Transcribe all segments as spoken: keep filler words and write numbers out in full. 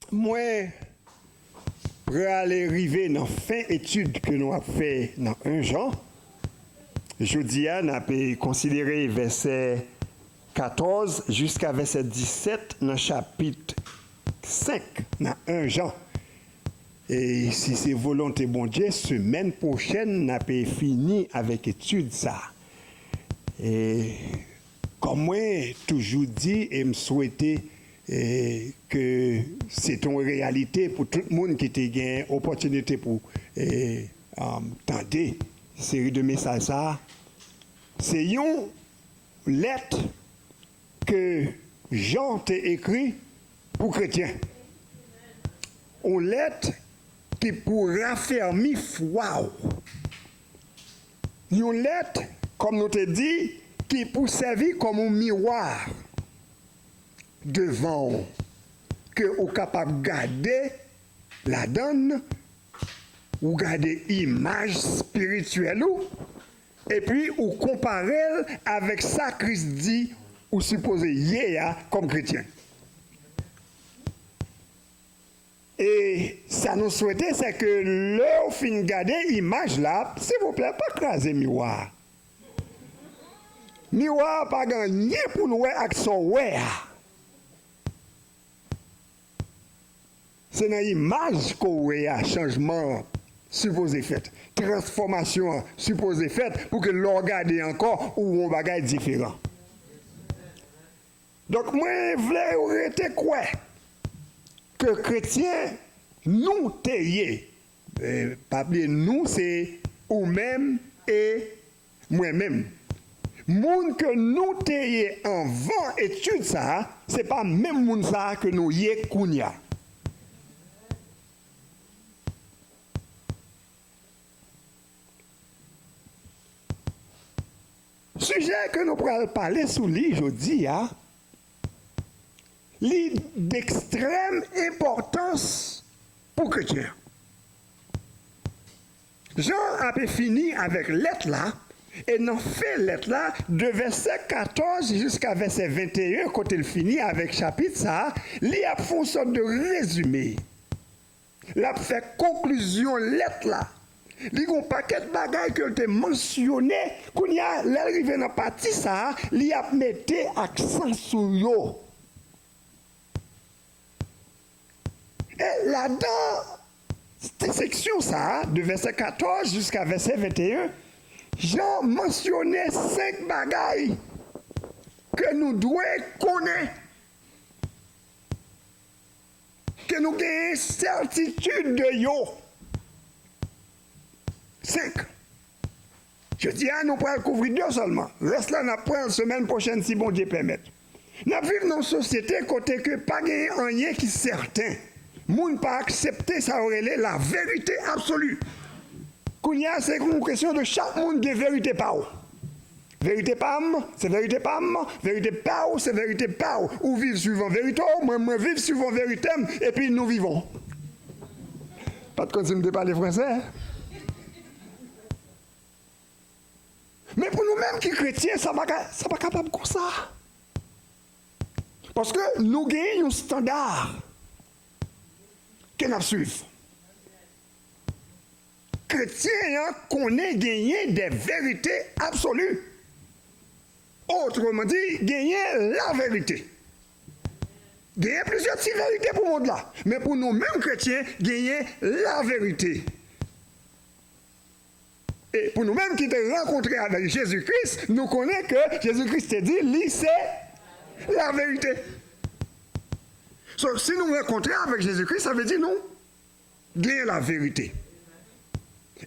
Mwen prale rive nan fen etid ke nou ap fè nan en Jan. Jodi a, n ap konsidere vèsè katòz jiska vèsè disèt nan chapit senk nan en Jan. E si se volonte Bondye, semèn pwochèn, n ap fini avèk etid sa a. E kòm mwen toujou di, e m swete, e, ke se te yon reyalite pou tout moun ki te gen opòtinite pou, e, um, tande seri de mesaj sa a, se yon lèt ke Jan te ekri pou kretyen. Yon lèt ki pou rafèmi fwa w. Yon lèt, kòm nou te di, ki pou sèvi kòm yon miwa devan w, ke ou kapab gade ladan l, ou gade imaj espirityèl ou, epi ou konpare l avèk sa Kris di ou sipoze ye a kòm kretyen. E sa nou swete, se ke lè w fin gade imaj la, silvouplè, pa kraze miwa a. Miwa a pa gen anyen pou l wè ak sa w wè a. Se nan imaj ke w wè a, chanjman an sipoze fèt. Transfòmasyon an sipoze fèt pou ke lè w gade ankò, ou wè yon bagay diferan. Donk, mwen vle w rete kwè ke kretyen nou te ye. E, pa bliye, nou se ou menm e mwen menm. Moun ke nou te ye anvan etid sa a, se pa menm moun sa a ke nou ye kounye a. Sijè ke nou pral pale sou li jodi a, li dekstrèm enpòtans pou kretyen. Jan ap fini avèk lèt la, e nan fen lèt la, de vèsè katòz jiska vèsè venteyen, kote l fini avèk chapit sa a, li ap fè yon sòt de rezime. L ap fè konklizyon lèt la. Li gen yon pakèt bagay ke l te mansyone. Kounye a, lè l rive nan pati sa a, li ap mete aksan sou yo. E ladan ti seksyon sa a, de vèsè katòz jiska vèsè venteyen, Jan mansyone senk bagay ke nou dwe konnen, ke nou genyen sètitid de yo. Senk. Jodi a, nou pral kouvri de sèlman. Rès la, n ap pran l semèn pwochèn, si Bondye pèmèt. N ap viv nan yon sosyete kote ke pa genyen anyen ki sèten. Moun pa aksepte sa yo rele la verite absoli. Kounye a, se yon kesyon de chak moun gen verite pa w. Verite pa m, se verite pa m, verite pa w, se verite pa w. Ou viv swivan verite w, mwen, mwen viv swivan verite m, epi nou vivon. Pa t konn si m te pale fransè. Men pou nou menm ki kretyen, sa pa ka, sa pa kapab konsa. Paske nou genyen yon estanda ke n ap swiv. Kretyen an konnen genyen de verite absoli. Otreman di, genyen laverite. Genyen plizyè ti verite pou mond la. Men pou nou menm kretyen, genyen laverite. E pou nou menm ki te rankontre avèk Jezi Kris, nou konnen ke Jezi Kris te di, li se laverite. So, si nou rankontre avèk Jezi Kris, sa vle di nou genyen laverite.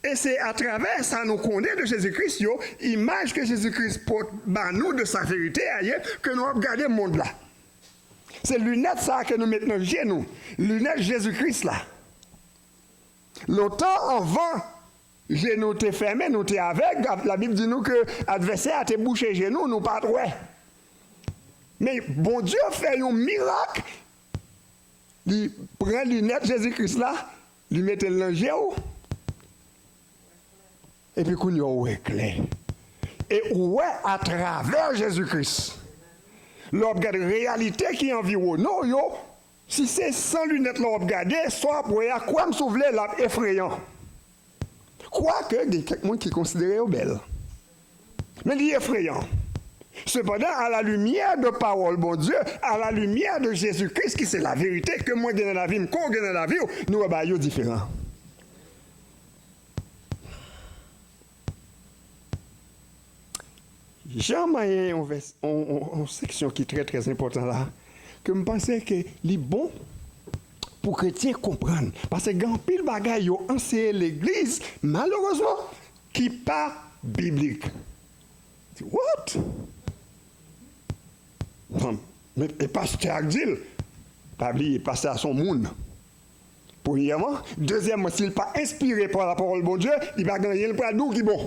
E se atravè sa nou konnen de Jezi Kris yo, imaj ke Jezi Kris pot ba nou de sa verite a ye, ke nou ap gade mond la. Se linèt sa a ke nou met nan je nou, linèt Jezi Kris la. Lontan anvan, je nou te fèmen, nou te avèg, Labib di nou ke advèsè a te bouche je nou, nou pa t wè. Men Bondye fè yon mirak, li pran linèt Jezi Kris la, li mete l nan je w, epi kounye a w wè klè. E ou wè atravè Jezi Kris. Lè w ap gade reyalite ki anviwonnen w yo, Si se san linèt la w ap gade, sa w ap wè a, kwè m si w vle, l ap efreyan. Kwake gen kèk moun ki konsidere yo bèl. Men li efreyan. Sepandan, à la lumière de pawòl Bondye, à la lumière de Jezi Kris, ki se laverite, ke mwen gen nan lavi m, ke w gen nan lavi w, nou wè bagay yo diferan. Jan manyen yon vès, yon, yon, yon seksyon ki trè, trè enpòtan la, ke m panse ke li bon pou kretyen konprann. Paske gen anpil bagay yo anseye legliz, malerezman, ki pa biblik. Di, what? Bon, men, e pastè a k di l. Pa bliye, pastè a se yon moun. Premyèman. Dezyèmman, si l pa enspire pa lapawòl Bondye, li pa gen anyen l pral di w ki bon.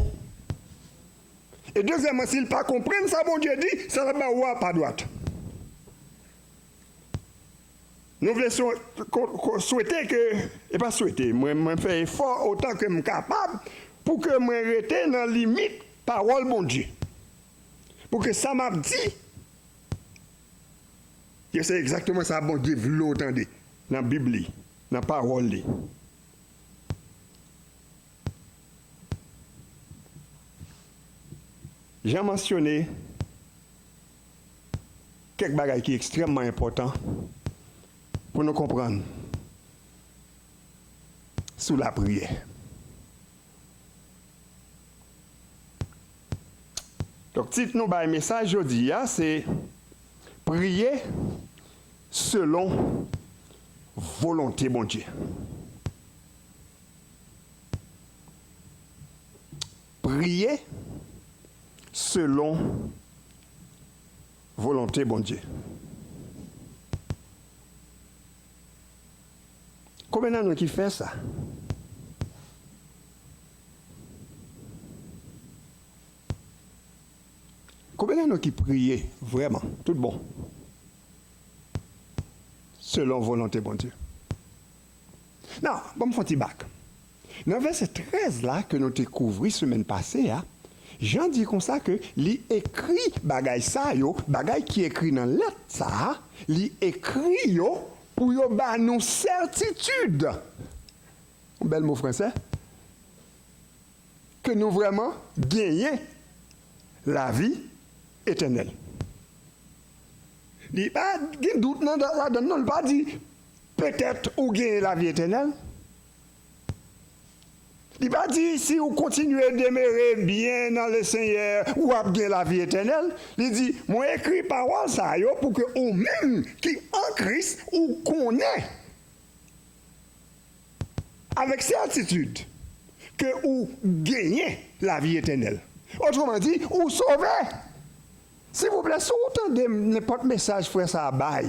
E dezyèmman, si l pa konprann sa Bondye di, sa l ap ba ou a pa dwat. Nou vle swe-, ko-, ko-, swete ke, e pa swete, mwen, mwen fè efò otan ke m kapab pou ke mwen rete nan limit pawòl Bondye. Pou ke sa m ap di, ke se egzakteman sa Bondye vle w tande nan Bib li, nan pawòl li. Jan mansyone kèk bagay ki ekstrèmman enpòtan pou nou konprann sou lapriyè. Donk, tit nou bay mesaj jodi a, se Priye selon volonte Bondye. Priye selon volonte Bondye. Konbyen nan nou ki fè sa? Konbyen nan nou ki priye vrèman, tout bon, selon volonte Bondye? Non, ban m fè yon ti bak. Nan vèsè trèz la ke nou te kouvri semèn pase a, Jan di konsa ke li ekri bagay sa yo, bagay ki ekri nan lèt sa a, li ekri yo pou yo ba nou sètitid. Yon bèl mo fransè. Ke nou vrèman genyen lavi etènèl. Li pa gen dout nan, ladan l non, li pa di, petèt ou genyen lavi etènèl. Li pa di, si ou kontinye demere byen nan Lesenyè, ou ap gen lavi etènèl. Li di, mwen ekri pawòl sa yo pou ke ou menm ki an Kris, ou konnen avèk sètitid ke ou genyen lavi etènèl. Otreman di, ou sove. Silvouplè, si w tande nenpòt mesaj frè sa a bay,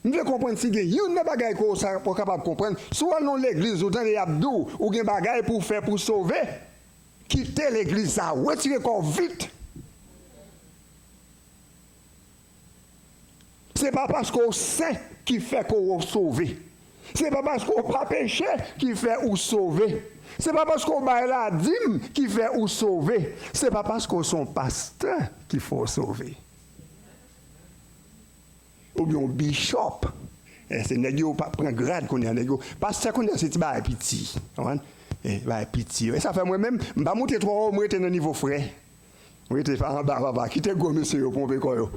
m vle konprann si gen youn nan bagay ke w sa, w kapab konprann. Si w al nan yon legliz, ou tande y ap di w, ou gen bagay pou w fè pou w sove, kite legliz sa a, retire kò w vit. Se pa paske w sen ki fè ke w sove. Se pa paske w pa peche ki fè ou sove. Se pa paske w bay ladim ki fè ou sove. Se pa paske w se yon pastè ki fè w sove. Oubyen yon bichòp. Eh, se nèg yo pa pran grad kounye a, nèg yo. Pastè kounye a se ti bagay piti. Konprann? Eh, bagay piti. E sa fè mwen menm, m pa moute twò wo, m rete nan nivo frè. Rete pa anba, papa. Kite gwo mesye yo ponpe kò yo.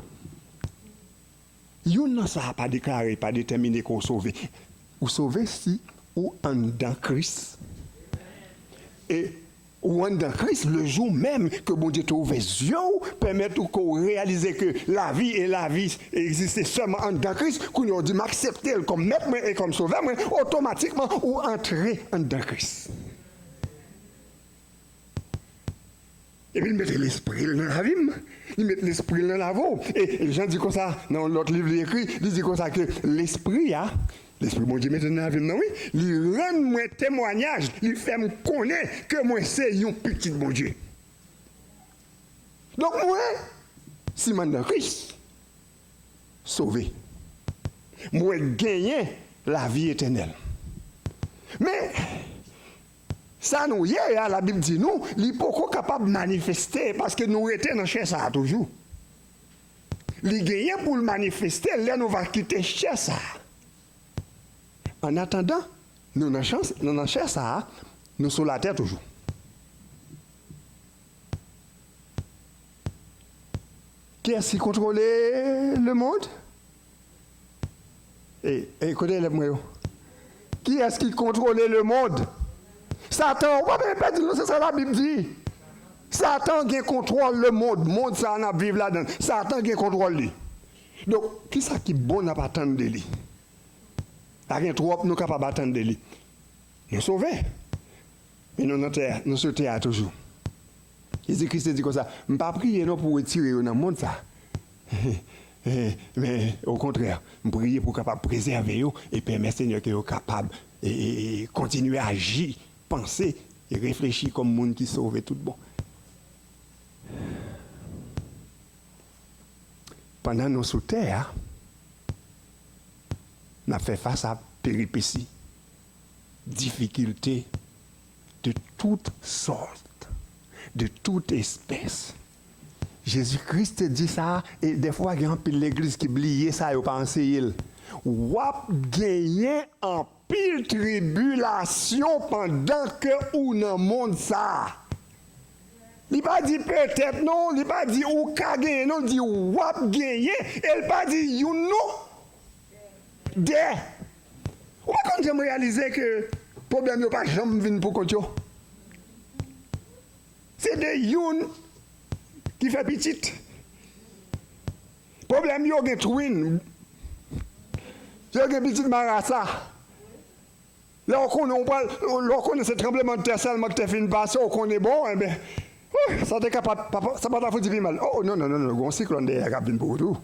Youn nan sa a pa deklare, pa detèmine ke w sove. Ou sove si ou anndan Kris. E ou anndan Kris, le jou menm ke Bondye te ouvè zye w, pèmèt ou ke w reyalize ke lavi e lavi egziste sèlman anndan Kris, kounye a w di, "M aksepte l kòm mèt mwen e kòm sovè mwen," otomatikman, ou antre anndan Kris. Epi l mete lespri l nan lavi m. Li met lespri l nan lavi w. E Jan di konsa, nan yon lòt liv li ekri, li di konsa ke lespri a, lespri Bondye mete nan lavi m nan, wi, li rann mwen temwayaj, li fè m konnen ke mwen se yon pitit Bondye. Donk mwen, si m anndan Kris, sove. Mwen genyen lavi etènèl. Men, sa nou ye a, Labib di nou, li poko kapab manifeste, paske nou rete nan chè sa a toujou. Li genyen pou l manifeste lè nou va kite chè sa a. An atandan, nou nan chans, nou nan chè sa a, nou sou latè toujou. Kiyès ki kontwole lemonn? E, e kote elèv mwen yo? Kiyès ki kontwole lemonn? Satan, ou pa bezwen pèdi l non, se sa Labib di. Satan gen kontwòl lemonn, monn sa a n ap viv ladan l. Satan gen kontwòl li. Donk, kisa ki bon n ap atann de li? Pa gen twòp nou kapab atann de li. Nou sove. Men nou nan tè a, nou sou tè a toujou. Jezi Kris te di konsa, "M pa priye non pou retire yo nan monn sa." Men, okontrè, m priye pou w kapab prezève yo e pèmèt Senyè ke yo kapab e, e, e kontinye aji, panse e reflechi kòm moun ki sove tout bon. Pandan nou sou tè a, n ap fè fas a peripesi, difikilte de tout sòt, de tout espès. Jezi Kris te di sa, e dèfwa gen anpil legliz ki bliye sa, yo pa anseye l. W ap genyen anpil tribilasyon pandan ke ou nan monn sa a. Li pa di petèt non, li pa di ou ka genyen non, li di w ap genyen, e l pa di youn non. De. Ou pa konn janm reyalize ke pwoblèm yo pa janm vin pou kont yo? Se de youn ki fè pitit. Pwoblèm yo gen twin. Yo gen pitit marasa. Lè w konnen w pral, lè w konnen se tranblemanntè sèlman ki te fin pase, w konnen bon, enben, oh, sa te ka pa, pa, pa, sa pa ta fouti pi mal. Oh, non, non, non, non, gen yon siklòn dèyè k ap vin pou ou tou.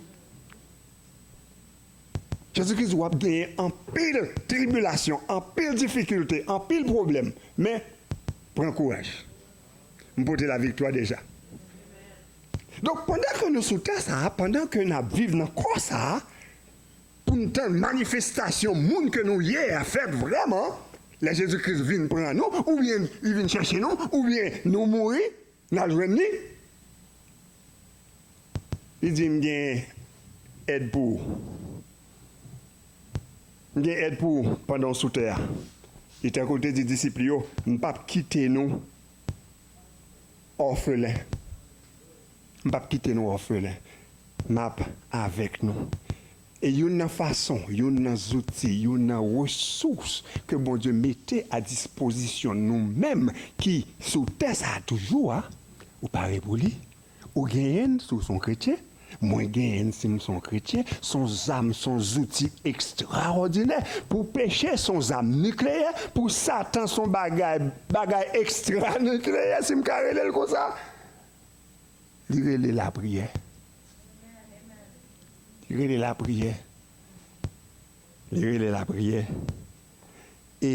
Jezi Kris di w ap genyen anpil tribilasyon, anpil difikilte, anpil pwoblèm, men pran kouraj. M pote laviktwa deja. Donk, pandan ke nou sou tè sa a, pandan ke n ap viv nan kò sa a, pou n tann manifestasyon moun ke nou ye a fèt vrèman, lè Jezi Kris vin pran nou, oubyen li vin chèche nou, oubyen nou mouri, n al jwenn li. Li di, "M gen èd pou ou. M gen èd pou ou pandan w sou tè a." Li tankou l te di disip li yo, "M p ap kite nou òfelen. M p ap kite nou òfelen. M ap avèk nou." E youn nan fason, youn nan zouti, youn nan resous ke Bondye mete a dispozisyon nou menm ki sou tè sa a toujou a, ou pare pou li? Ou genyen l si w se yon kretyen. Mwen genyen l si m se yon kretyen. Se yon zam, se yon zouti ekstraòdinè pou peche, se yon zam nikleyè pou Satan, se yon bagay, bagay ekstranikleyè, si m ka rele l konsa. Li rele lapriyè. Li rele lapriyè. Li rele lapriyè. E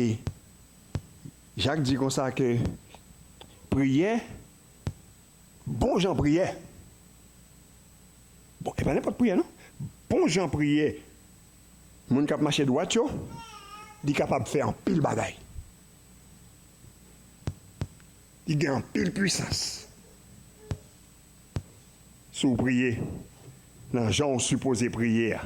Jak di konsa ke priyè, bon jan priyè, bon, e pa nenpòt priyè non, bon jan priyè, moun k ap mache dwat yo, li kapab fè anpil bagay. Li gen anpil pwisans. Si w priye nan jan w sipoze priye a.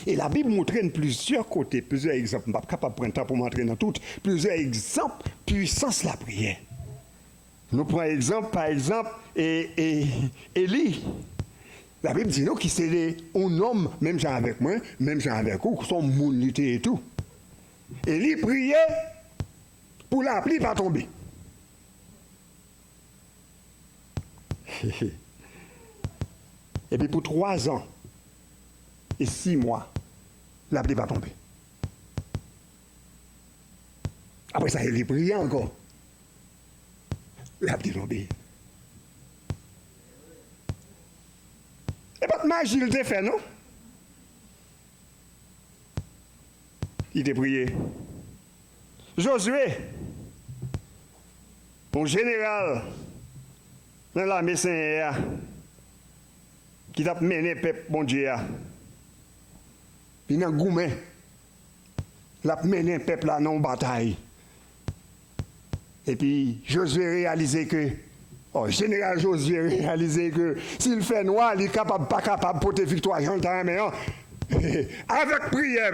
E Labib montre n plizyè kote, plizyè egzanp. M p ap kapab pran tan pou m antre nan tout. Plizyè egzanp pwisans lapriyè. Nou pran egzanp, pa egzanp, e, e, Eli. Labib di nou ki se de yon nonm, menm jan avèk mwen, menm jan avèk ou, se yon moun li te ye tou. Eli priye pou lapli pa tonbe. Epi pou twa zan e sis mwa, lapli pa tonbe. Apre sa, Eli priye ankò. Lapli tonbe. E pa t maji l te fè, non. Li te priye. Jozye, yon jeneral nan lame Senyè a, ki t ap mennen pèp Bondye a, li nan goumen, l ap mennen pèp la nan yon batay. Epi Jozye reyalize ke, o, jeneral Jozye reyalize ke si l fè nwa, li kapab pa kapab pote viktwa jan l ta renmen an. Avèk priyè,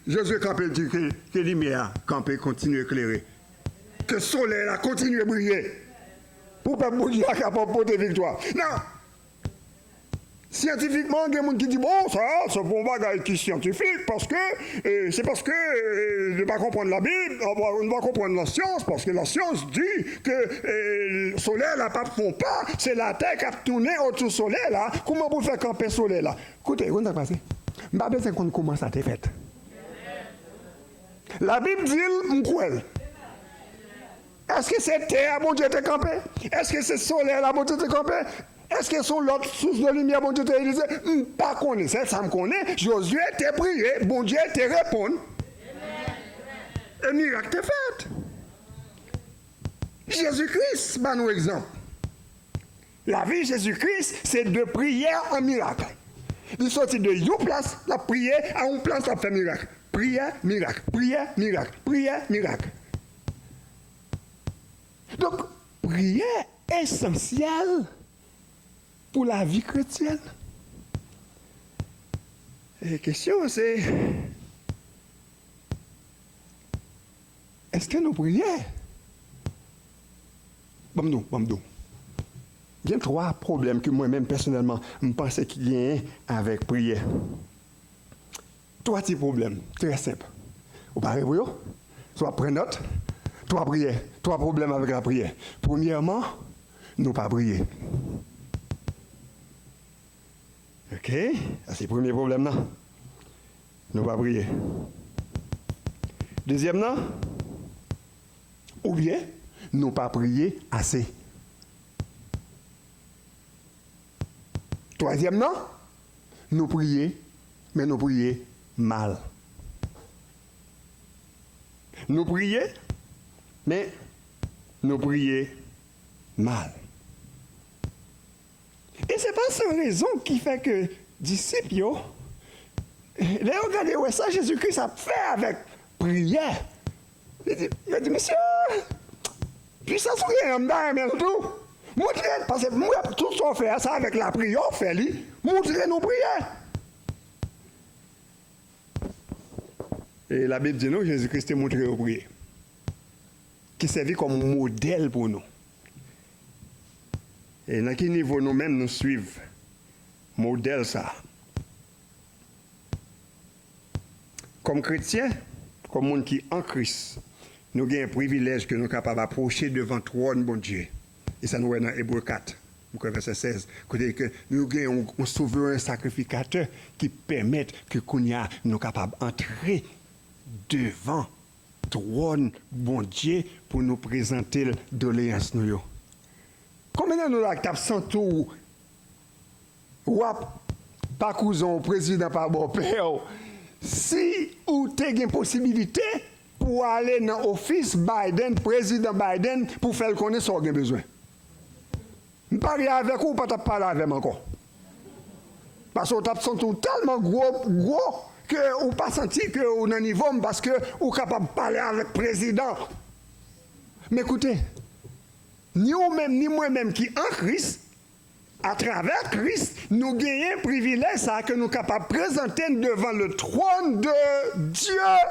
Jezi kanpe, di ke, ke limyè a kanpe, kontinye klere. Ke solèy la kontinye briye. Pou pèp Bondye a kapab pote viktwa. Nan, syantifikman, gen moun ki di, bon, sa, se pa yon bagay ki syantifik, paske, eh, se paske, eh, nou pa konprann Labib, nou pa konprann lasyans, paske lasyans di ke, eh, solèy la p ap fè yon pa, se latè k ap tounen otou solèy la. Kouman pou fè kanpe solèy la? Koute, ou konn sa k pase? M pa bezwen konn kouman sa te fèt. Labib di l, m kwè l. Èske se tè a Bondye te kanpe? Èske se solèy la Bondye te kanpe? Èske se yon lòt sous de limyè Bondye te itilize? M pa konnen. Sèl sa m konnen, Jozye te priye, Bondye te reponn. E mirak te fèt. Jezi Kris ba nou egzanp. Lavi Jezi Kris se de priyè an mirak. Li soti de yon plas, l ap priye, a yon plas, l ap fè mirak. Priyè, mirak, priyè, mirak, priyè, mirak. Donk, priyè esansyèl pou lavi kretyèn. E kesyon an se, èske nou priye? Ban m di w, ban m di w. Gen twa pwoblèm ke mwen menm pèsonèlman, m panse ki genyen avèk priyè. Twa ti pwoblèm, trè senp. Ou pare pou yo? Si w ap pran nòt, twa priyè, twa pwoblèm avèk lapriyè. Premyèman, nou pa priye. Oke? Sa se premye pwoblèm nan. Nou pa priye. Dezyèm nan, oubyen nou pa priye ase. Twazyèm nan, nou priye, men nou priye mal. Nou priye, men nou priye mal. E se pa san rezon ki fè ke disip yo, lè yo gade, yo wè sa Jezi Kris ap fè avèk priyè, li di, yo di, "Mesye, pisans ou genyen an, m ta renmen l tou. Montre n, paske m wè tout sa w fè a, se avèk lapriyè w fè li. Montre nou priyè." E Labib di nou, Jezi Kris te montre yo priye, ki sèvi kòm modèl pou nou. E nan ki nivo nou menm nou swiv modèl sa a? Kòm kretyen, kòm moun ki an Kris, nou gen privilèj ke nou kapab apwoche devan twòn Bondye. E sa nou wè nan Ebre kat, m kwè vèsè sèz, kote ke nou gen yon, yon souvren sakrifikatè ki pèmèt ke kounye a nou kapab antre devan twòn Bondye pou nou prezante l doleyans nou yo. Konbyen nan nou la ki t ap santi w, w ap pa kouzan w, prezidan pa bòpè w, si ou te gen posibilite pou w ale nan ofis Biden, prezidan Biden, pou fè l konnen sa w gen bezwen? M parye avèk ou, ou pa t ap pale avè m ankò. Paske w t ap santi w tèlman gwo, gwo, ke ou pa santi ke ou nan nivo m, paske ou kapab pale avèk prezidan. Men koute, ni ou menm, ni mwen menm ki an Kris, atravè Kris, nou genyen privilèj sa a ke nou kapab prezante n devan le trône de Dieu.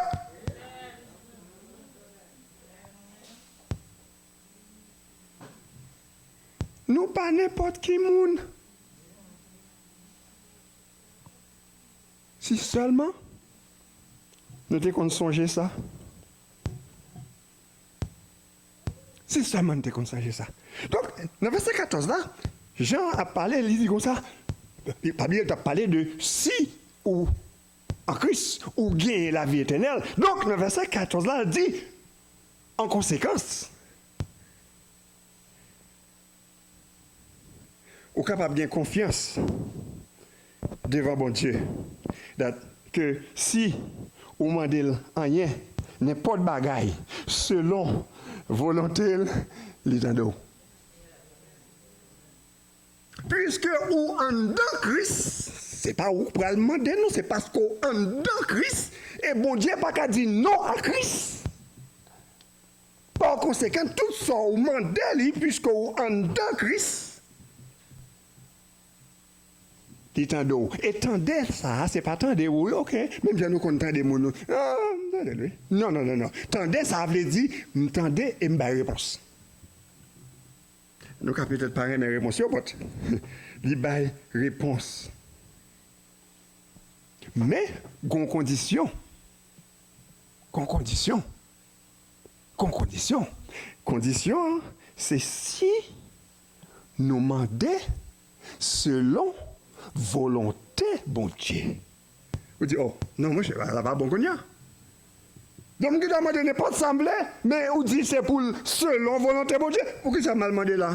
Nou pa nenpòt ki moun. Si sèlman nou te konn sonje sa. Si sèlman nou te konn sonje sa. Donk, nan vèsè katòz la, Jan ap pale, li di konsa, pa bliye, l t ap pale de si ou an Kris, ou genyen lavi etènèl. Donk, nan vèsè katòz la, l di, an konsekans, ou kapab gen konfyans devan Bondye. Dat ke si ou mande l anyen, nenpòt bagay, selon volonte l, li tande w. Piske ou anndan Kris, se pa ou k pral mande non, se paske w anndan Kris, e Bondye pa ka di non a Kris. Pa konsekan, tout sa w mande li, piske w anndan Kris, Li tande w. E tande sa a, se pa tande w, wi, oke. Menm jan nou konn tande moun, nou, ah, m tande l, wi. Non, non, non, non. Tande sa a vle di, m tande e m bay repons. Nou ka petèt pa renmen repons yo, but li bay repons. Men, gon kondisyon. Gon kondisyon. Gon kondisyon. Kondisyon an, se si nou mande selon volonte Bondye. Ou di, oh, non, monchè, bagay la pa bon kounye a. Donk, m gentan mande nenpòt sa m vle, men ou di se pou l selon volonte Bondye. Poukisa m al mande la?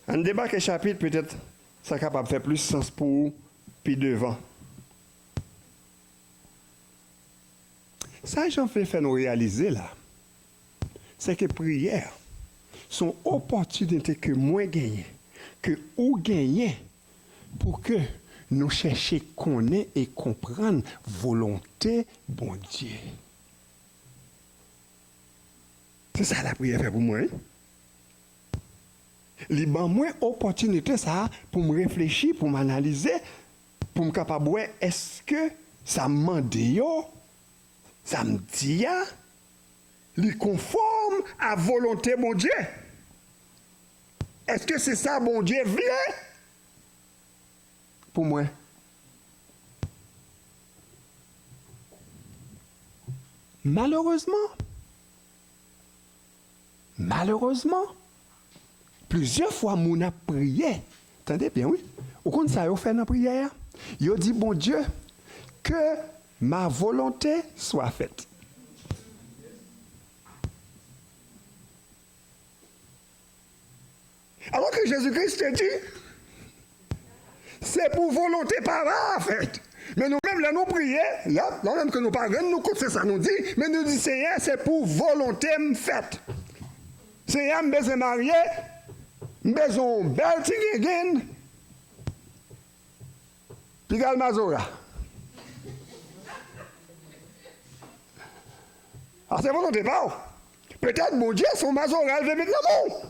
Ann debake chapit, petèt sa kapab fè plis sans pou ou pi devan. Sa Jan vle fè nou reyalize la, se ke priyè se yon opòtinite ke mwen genyen, ke ou genyen, pou ke nou chèche konnen e konprann volonte Bondye. Se sa lapriyè fè pou mwen, wi. Li ban mwen opòtinite sa a pou m reflechi, pou m analize, pou m kapab wè èske sa m mande yo, sa m di a, li konfòm a volonte Bondye. Èske se sa Bondye vle pou mwen? Malerezman, malerezman, plizyè fwa moun ap priye. Tande byen, wi. Ou konn sa yo fè nan priyè a? Yo di, Bondye, que ma volonté soit faite. Alò ke Jezi Kris te di, se pou volonte Papa a fèt. Men nou menm, lè nou priye, lè, lè menm ke nou pa rann nou kont se sa nou di, men nou di, Senyè, se pou volonte m fèt. Senyè, m bezwen marye, m bezwen yon bèl ti gengenn, piga l mazora. A se volonte pa w. Petèt Bondye se yon mazora l vle met nan men w.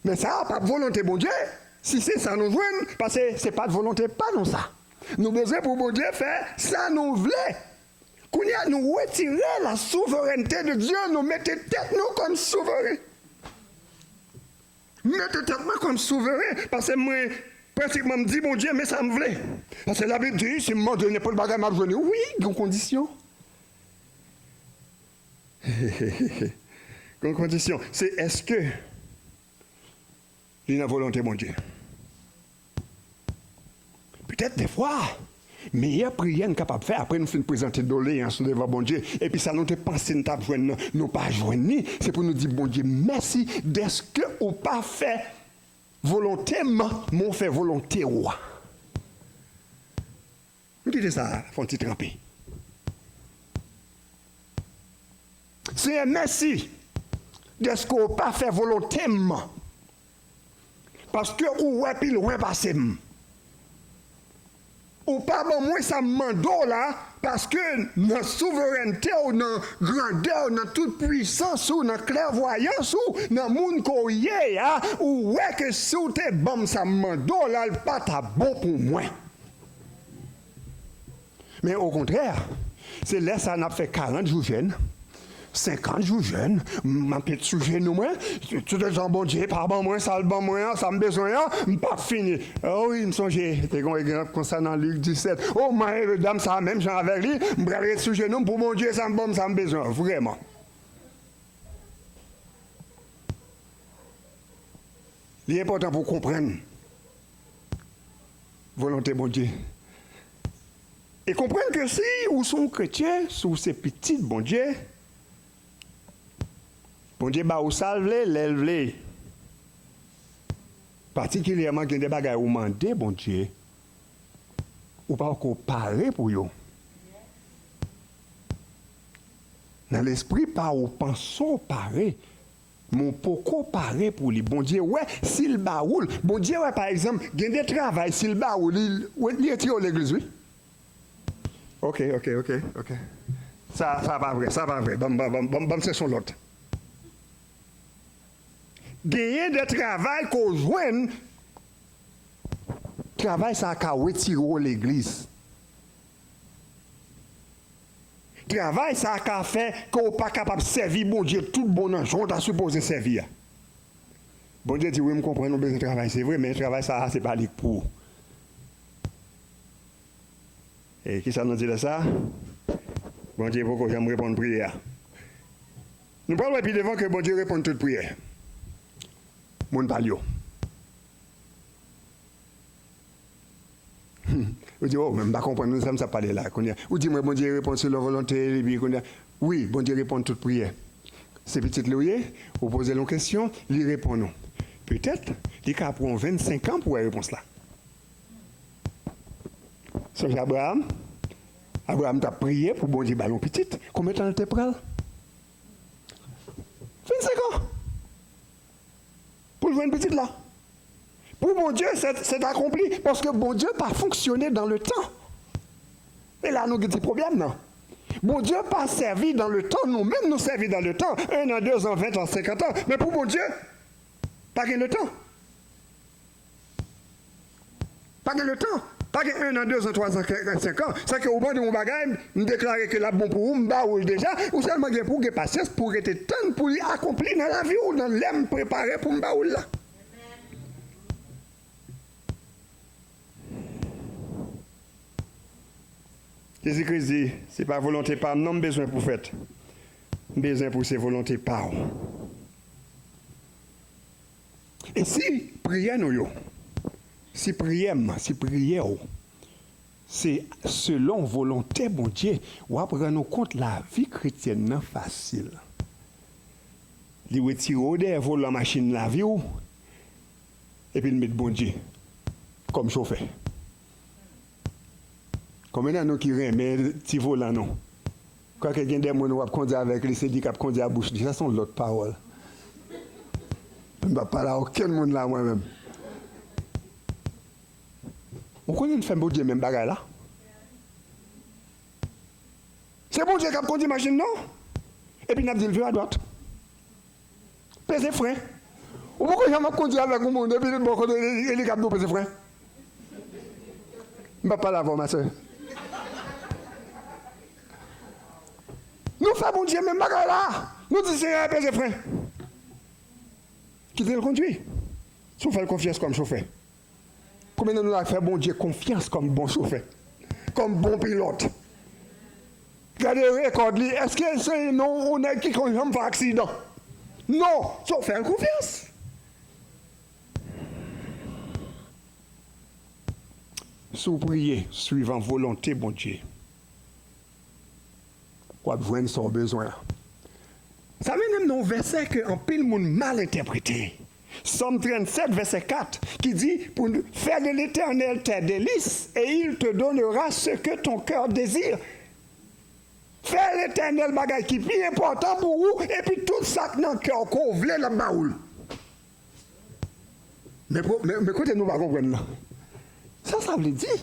Men sa a p ap volonte Bondye. Si se sa nou jwenn, paske se pa t volonte pa nou sa. Nou bezwen pou Bondye fè sa nou vle. Kounye a, nou retire la souveraineté de Dieu, nou mete tèt nou kòm souveren. Mete tèt mwen kòm souveren, paske mwen, prensipman, m di Bondye, men sa m vle. Paske Labib di, si m mande nenpòt bagay, m ap jwenn li. Wi, gen kondisyon. Gen kondisyon. Se èske li nan volonte Bondye? Petèt defwa, meyè priyè n kapab fè apre nou fin prezante doleyans nou devan Bondye, epi sa nou te panse n t ap jwenn nan, nou pa jwenn li, se pou nou di Bondye mèsi dèske ou pa fè volonte m, men w fè volonte w. Nou kite sa fè yon ti tranpe. Senyè, mèsi dèske w pa fè volonte m, paske ou wè pi lwen pase m. Ou pa ban mwen sa m mande w la, paske nan souverènte w, nan grandè w, nan tout pwisans ou, nan klèvwayans ou, nan moun ke w ye a, ou wè ke si w te ban m sa m mande w la, l pa t ap bon pou mwen. Men okontrè, se lè sa n ap fè karant jou jèn, senkant jou jèn, m ap met sou jenou mwen, toutotan Bondye pa ban mwen sa l ban mwen an, sa m bezwen an, m p ap fini. O wi, m sonje, te gen yon egzanp konsa nan Lik disèt. O, m ap ede dam sa a menm jan avèk li, m pral ret sou jenou m pou Bondye sa m ban m sa m bezwen an, vrèman. Li enpòtan pou w konprann volonte Bondye. E konprann ke si ou se yon kretyen, si ou se pitit Bondye, Bondye ba ou sa l vle, lè l vle. Patikilyèman, gen de bagay ou mande Bondye, ou pako pare pou yo. Nan lespri pa w, ou panse w pare, men w poko pare pou li. Bondye wè, si l ba ou l, Bondye wè, pa egzanp, gen de travay, si l ba ou li, li retire w legliz, wi. Oke, oke, oke, oke. Sa, sa pa vre, sa pa vre. Ban m, ban m, ban m, ban m chèche yon lòt. Genyen de travay ke w jwenn, Travay sa a ka retire w legliz. Travay sa a ka fè ke w pa kapab sèvi Bondye toutbon nan jan w ta sipoze sèvi a. Bondye di, "Wi, m konprann ou bezwen travay, se vre, men travay sa a, se pa li k pou ou." E kisa nou di lè sa a? Bondye poko janm reponn priyè a. Nou pral wè pi devan ke Bondye reponn tout priyè moun pa l yo. Ou di, "Oh, men m pa konprann sa m sa pale la kounye a." Ou di, "Mwen, Bondye reponn selon volonte l, epi kounye a." Wi, Bondye reponn tout priyè. Se pitit li w ye, ou poze l yon kesyon, li reponn ou. Petèt, li ka pran w vennsenk an pou w wè repons la. Sonje Abraram? Abraram t ap priye pou Bondye ba l yon pitit. Konbyen tan l te pran l? Vennsenk an. Pou l jwenn pitit la. Pou Bondye, c'est, c'est accompli, paske Bondye pa fonksyone dans le temps. E la nou gen ti pwoblèm nan. Bondye pa sèvi dans le temps, nou menm nou sèvi dans le temps. Un an, deux ans, vingt ans, cinquante ans. Men pou Bondye, pa gen le temps. Pa gen le temps. Pa gen un an, deux ans, trois ans, cinq ans. Sa ke ou mande yon bagay, m deklare ke l ap bon pou ou, m ba ou l deja. Ou sèlman gen pou w gen pasyans pou w rete tann pou li akonpli nan lavi w, nan lè m prepare pou m ba ou l la. Jezi Kris di, "Se pa volonte pa m non m bezwen pou fèt. M bezwen pou se volonte pa w." E si priyè nou yo, si priyè m, si priyè w, se selon volonte Bondye, w ap rann ou kont lavi kretyèn nan fasil. Li retire w dèyè volan machin lavi w, epi l met Bondye kòm chofè. Konbyen nan nou ki renmen ti volan nou? Kwake gen de moun w ap kondi avèk li, se li k ap kondi a bouch li. Sa se yon lòt pawòl. M p ap pale a okenn moun la, mwen menm. Ou konnen n fè Bondye menm bagay la? Se Bondye k ap kondi machin nan. Epi n ap di l vire adwat. Peze fren. Ou poko janm ap kondi avèk yon moun, epi l bò kote li, e li k ap di w peze fren. M p ap pale avè w, ma sè. Nou fè Bondye menm bagay la. Nou di Senyè a peze fren. Kite l kondui. Si w fè l konfyans kòm chofè. Konbyen nan nou la fè Bondye konfyans kòm bon chofè, kòm bon pilòt? Gade rekòd li, èske se non yon nèg ki konn janm fè aksidan? Non, so fè l konfyans. Si w priye swivan volonte Bondye, w ap jwenn sa w bezwen an. Sa mennen m nan yon vèsè ke anpil moun mal entèprete. Sòm trannsèt, vèsè kat, ki di, pou nou, "Fais de l'Éternel tes délices, et il te donnera ce que ton cœur désire." Fè Letènèl bagay ki pi enpòtan pou ou, epi tout sa k nan kè w ke w vle, l ap ba ou l. Men, men, men kote nou pa konprann nan. Sa sa vle di?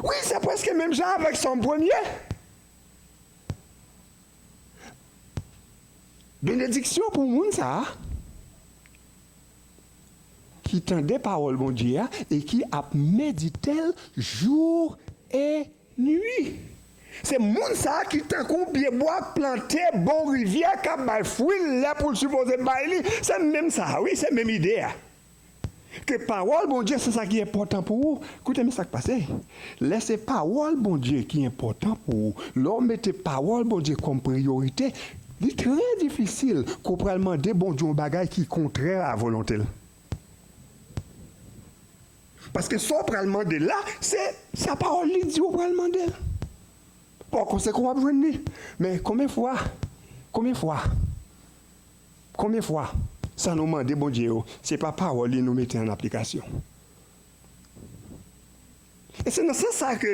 Wi, se prèske menm jan avèk Sòm premye. Benediksyon pou moun sa a ki tande pawòl Bondye a e ki ap medite l jou e nwi. Se moun sa a ki tankou pye bwa k plante bò rivyè k ap bay fwi l lè pou l sipoze bay li. Se menm sa a, wi, se menm ide a. Ke pawòl Bondye se sa ki enpòtan pou ou. Koute, men sa k pase. Lè se pawòl Bondye ki enpòtan pou ou, lè w mete pawòl Bondye kòm priyorite, li trè difisil ke w pral mande Bondye yon bagay ki kontrè a volonte l. Paske sa w pral mande l la, se sa pawòl li di w pral mande l. Bon, konsekans w ap jwenn li. Men konbyen fwa, konbyen fwa, konbyen fwa sa nou mande Bondye yo, se pa pawòl li nou mete an aplikasyon? E se nan sans sa ke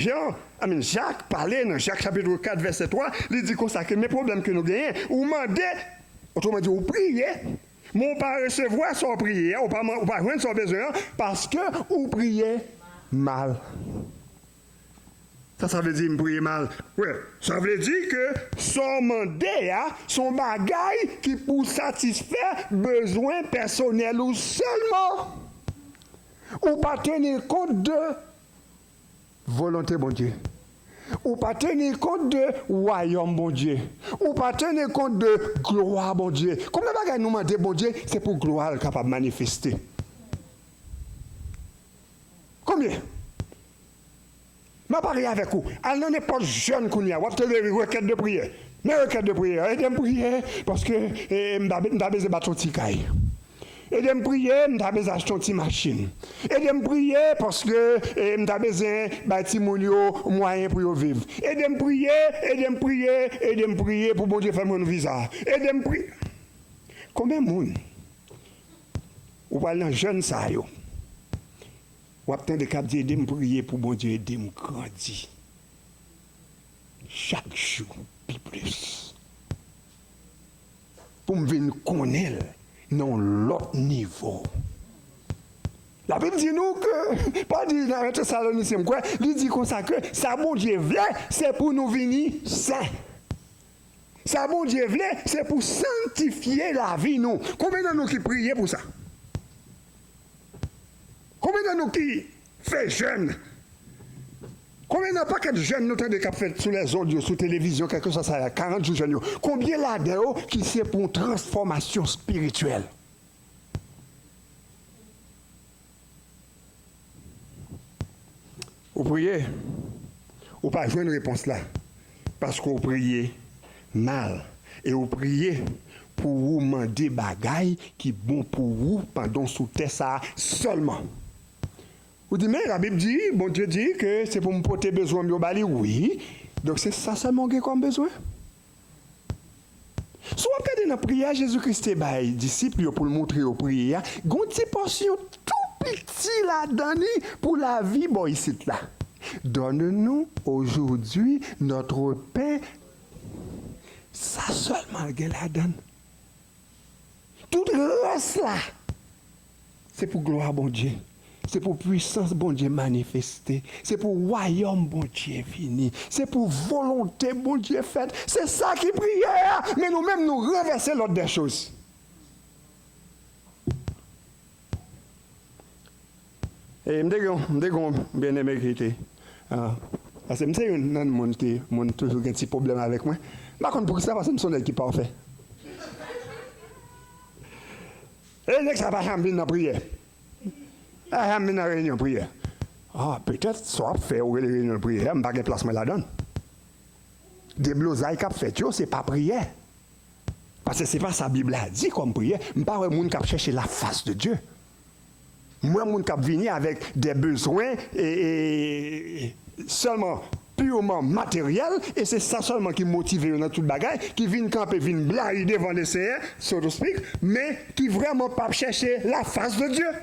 Jan, I mean, Jak pale nan Jak chapit kat vèsè twa, li di konsa ke men pwoblèm ke nou genyen, ou mande, otreman di, ou priye, men ou pa resevwa sa w priye a, ou pa, ou pa jwenn sa w bezwen an, paske ou priye mal. Sa sa vle di m priye mal? Wè, sa vle di ke sa w mande a, se yon bagay ki pou satisfè bezwen pèsonèl ou sèlman. Ou pa teni kont de volonte Bondye. Ou pa teni kont de wayòm Bondye. Ou pa teni kont de glwa Bondye. Konbyen bagay nou mande Bondye, se pou glwa l kapab manifeste? Konbyen? M ap pale avèk ou. Al nan nenpòt jèn kounye a, w ap tande rekèt de priyè. Men rekèt de priyè. Ede m priye, paske, e, m ta, m ta bezwen bat yon ti kay. Ede m priye, m ta bezwen achte yon ti machin. Ede m priye, paske, e, m ta bezwen bay timoun yo mwayen pou yo viv. Ede m priye, ede m priye, ede m priye pou Bondye fè m jwenn viza. Ede m priye. Konbyen moun ou pral nan jèn sa yo? W ap tande k ap di, ede m priye pou Bondye ede m grandi chak jou pi plis. Pou m vin konnen l nan yon lòt nivo. Labib di nou ke, Pòl di nan Tesalonisyen, m kwè, li di konsa ke sa Bondye vle, se pou nou vini sen. Sa Bondye vle, se pou sanntifye lavi nou. Konbyen nan nou ki priye pou sa? Konbyen nan nou ki fè jèn? Konbyen nan pakèt jèn nou tande k ap fèt sou lèzond yo, sou televizyon, kèlkeswa sa, karant jou jèn yo? Konbyen ladan yo ki se pou yon transfòmasyon espirityèl? Ou priye, ou pa jwenn repons la, paske ou priye mal, e ou priye pou ou mande bagay ki bon pou ou pandan w sou tè sa a sèlman. Ou di, men Labib di, Bondye di ke se pou m pote bezwen m yo ba li, wi. Donk se sa sèlman w gen kòm bezwen? Si w ap gade nan priyè Jezi Kris te bay disip yo pou l montre yo priye a, gen yon ti pòsyon tou piti ladan li pou lavi bò isit la. Donne-nous aujourd'hui notre pain. Sa sèlman l gen ladan l. Tout rès la, se pou glwa Bondye. Se pou pwisans Bondye manifeste. Se pou wayòm Bondye vini. Se pou volonte Bondye fèt. Se sa ki priyè a. Men nou menm, nou ranvèse lòd dè choz. E m te gen, m te gen yon byeneme ki te, ah, paske m se youn nan moun ki, moun toujou gen ti pwoblèm avèk mwen. M pa konn poukisa, paske m se yon nèg ki pafè. E nèg sa pa janm vin nan priyè. Pa janm vin nan reyinyon priyè. Ah, petèt, sa w ap fè, ou rele reyinyon priyè, m pa gen plas mwen ladan l. Deblozay k ap fèt yo, se pa priyè. Paske se pa sa Bib la di kòm priyè. M pa wè moun k ap chèche la face de Dieu. M wè moun k ap vini avèk de bezwen e, e, sèlman pirman materyèl, e se sa sèlman ki motive yo nan tout bagay, ki vin kanpe, vin blayi devan Lesenyè, so to speak, men ki vrèman p ap chèche la face de Dieu.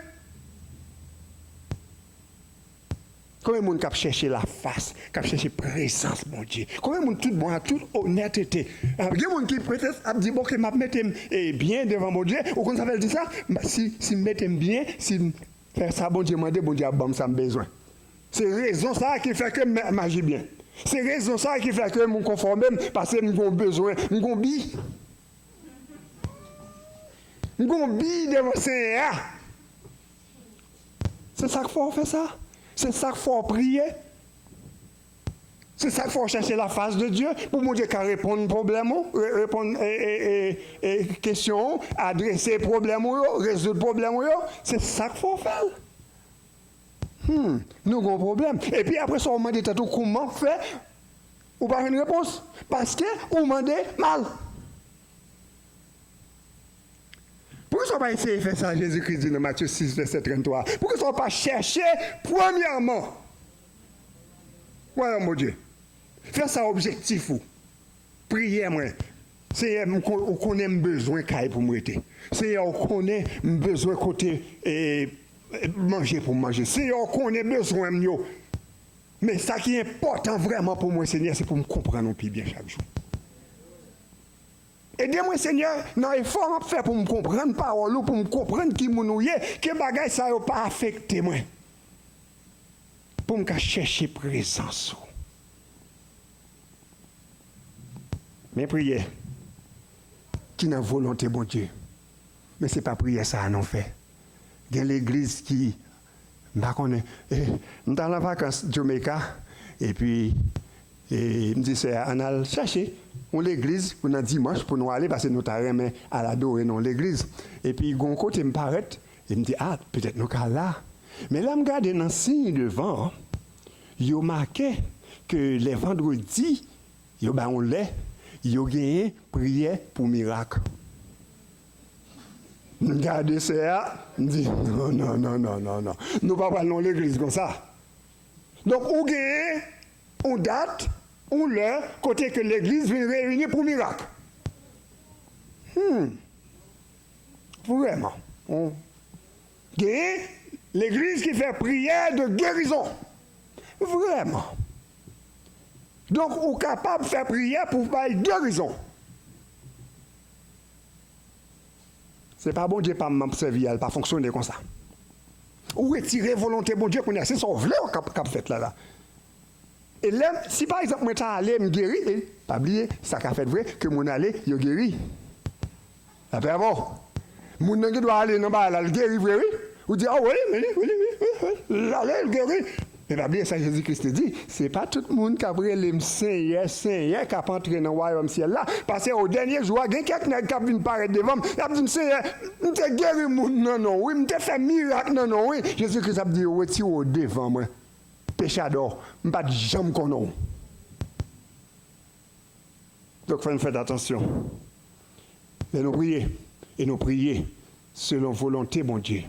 Konbyen moun k ap chèche lafas, k ap chèche prezans Bondye? Konbyen moun tout bon, an tout onètete? Ah, gen moun ki petèt ap di, "Bon, ke m ap mete m, eh, byen devan Bondye." Ou konn sa fè l di sa? "Si, si m mete m byen, si m fè sa Bondye mande, Bondye ap ban m sa m bezwen." Se rezon sa a ki fè ke m, m aji byen. Se rezon sa a ki fè ke m konfòme m, paske m gon bezwen, m gon bi. M gon bi devan Senyè a. Se sa k fè w fè sa. Se sa k fè w priye. Se sa k fè w chèche la face de Dieu pou Bondye ka reponn pwoblèm ou, re-, reponn, e, e, e, e, kesyon ou, adrese pwoblèm ou yo, rezoud pwoblèm ou yo. Se sa k fè w fè l. Hmm, nou gon pwoblèm. Epi apre sa, w mande tèt ou kouman fè, ou pa jwenn repons. Paske ou mande mal. Poukisa w pa eseye fè sa Jezikri di nan Matye sis, vèsè tranntwa? Poukisa w pa chèche premyèman wayòm Bondye? Fè sa objektif ou. Priyè mwen. Senyè, m kon-, ou konnen m bezwen kay pou m rete. Senyè, ou konnen m bezwen kote, e, e, manje pou m manje. Senyè, ou konnen bezwen m yo. Men sa ki enpòtan vrèman pou mwen, Senyè, se pou m konprann ou pi byen chak jou. Ede mwen, Senyè, nan efò m ap fè pou m konprann pawòl ou, pou m konprann ki moun ou ye, ke bagay sa yo pa afekte mwen. Pou m ka chèche prezans ou. Men priyè ki nan volonte Bondye. Men se pa priyè sa a nou fè. Gen legliz ki M pa konnen. E, m t al an vakans Jamaica, epi, e, m di sè a, ann al chèche yon legliz pou nan dimanch pou nou ale, paske nou ta renmen al adore nan yon legliz. Epi, gen yon kote m parèt, e m di, a, petèt nou ka al la. Men lè m gade nan siy devan an, yo make ke lè vandredi, yo bay yon lè, yo genyen priyè pou mirak. M gade sè a, m di, non, non, non, non, non, non. Nou pa pral nan legliz konsa. Donk, ou genyen yon dat, yon lè, kote ke legliz vin reyini pou mirak. Hmm. Vrèman. Ou genyen legliz ki fè priyè de gerizon. Vrèman. Donk, ou kapab fè priyè pou bay gerizon. Se pa Bondye pa m m ap sèvi a, l pa fonksyone konsa. Ou retire volonte Bondye kounye a, se sa w vle k ap, k ap fèt la, la. E lè, si pa egzanp mwen ta ale, m geri, e pa bliye, sa ka fèt vre, ke moun ale, yo geri. Lapè avè w. Moun nan gen dwa ale nan bagay la, l geri vre, wi. Ou di, a wi, wi, wi, wi, wi, wi, l ale, l geri. Men pa bliye sa Jezi Kris te di, se pa tout moun k ap rele m Senyè, Senyè k ap antre nan wayòm syèl la. Paske o dènye jou a, gen kèk nèg k ap vin parèt devan m, y ap di m, Senyè, m te geri moun nan non w, wi, m te fè mirak nan non w, wi. Jezi Kris ap di yo, retire w devan mwen, pechadò, m pa t janm konnen w. Donk, fò n fè atansyon. Lè nou priye, e nou priye selon volonte Bondye,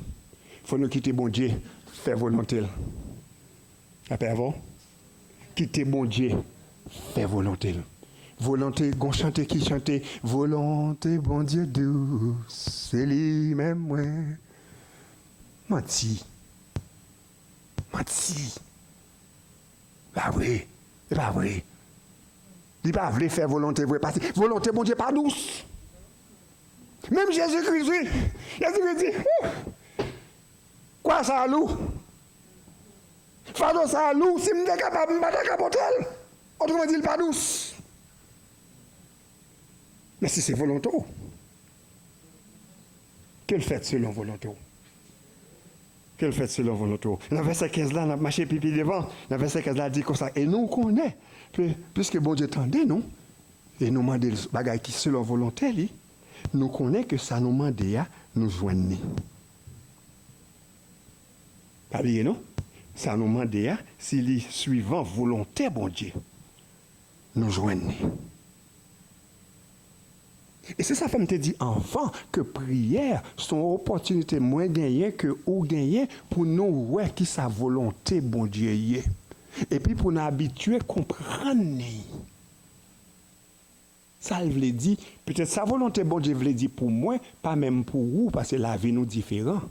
fò nou kite Bondye fè volonte l. Lapè avè w. Kite Bondye fè volonte l. Volonte, gon chante ki chante, volonte Bondye dous, se li menm mwen. Manti. Manti. Pa vre. Se pa vre. Li pa vle fè volonte vre. Paske volonte Bondye pa dous. Menm Jezi Kris, wi. Jezi Kris di, "Ouh! Kwa sa a lou. Fado sa a lou. Si m te kapab, m pa ta ka pote l." Otreman di, li pa dous. Men si se volonte w, ke l fèt selon volonte w. Ke l fèt selon volonte w. Nan vèsè kenz la, n ap mache pi, pi devan. Nan vèsè kenz la, di konsa, e nou konnen, pi-, piske Bondye tande nou, e nou mande l bagay ki selon volonte li, nou konnen ke sa nou mande a, nou jwenn li. Pa bliye non, sa nou mande a, si li swivan volonte Bondye, nou jwenn li. E se sa fè m te di anvan ke priyè se yon opòtinite mwen genyen, ke ou genyen, pou nou wè kisa volonte Bondye ye. Epi pou n abitye konprann li. Sa l vle di, petèt sa volonte Bondye vle di pou mwen, pa menm pou ou, paske lavi nou diferan.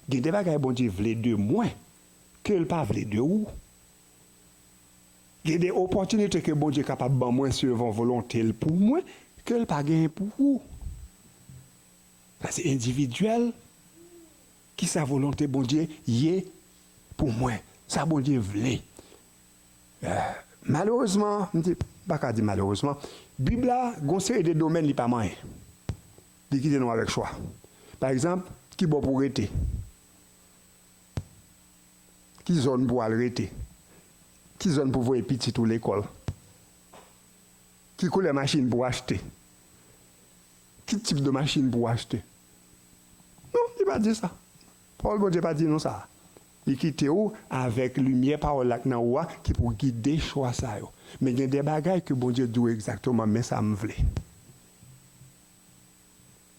Gen de bagay Bondye vle de mwen, ke l pa vle de ou. Gen de opòtinite ke Bondye kapab ban mwen selon volonte l pou mwen, ke l pa genyen pou ou. Sa se endividyèl. Kisa volonte Bondye ye pou mwen? Sa Bondye vle? Eh, malerezman, m di, m pa ka di malerezman, Bib la, gon seri de domèn li pa manyen. Li kite nou avèk chwa. Pa egzanp, ki bò pou w rete? Ki zòn pou w al rete? Ki zòn pou w voye pitit ou lekòl? Ki koulè machin pou w achte? Ki tip de machin pou w achte? Non, li pa di sa. Pawòl Bondye pa di nou sa. Li kite w avèk limyè pawòl la k nan ou a ki pou gide chwa sa yo. Men gen de bagay ke Bondye di w egzakteman, men sa m vle.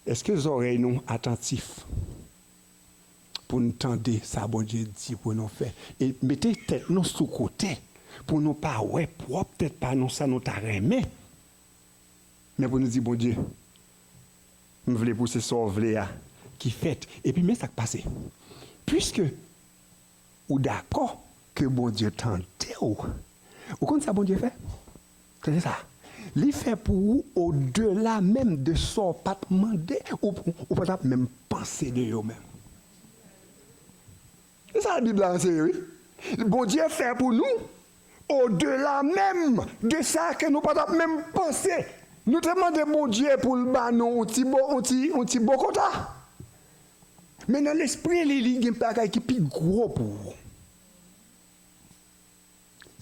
Èske zòrèy nou atantif pou n tande sa Bondye di pou nou fè? E mete tèt nou sou kote pou nou pa wè pwòp tèt pa nou, sa nou ta renmen. Men pou nou di, Bondye, m vle pou se sa w vle a ki fèt. Epi men sa k pase. Piske ou dakò ke Bondye tande w, ou konn sa Bondye fè? Tande sa. Li fè pou ou odela menm de sa w pa t mande, ou, ou pa t ap menm panse de yo menm. Se sa Bib la anseye, wi. Bondye fè pou nou odela menm de sa ke nou pa t ap menm panse. Nou te mande Bondye pou l ba nou yon ti bo-, yon ti, yon ti bokota. Men nan lespri li, li gen bagay ki pi gwo pou ou.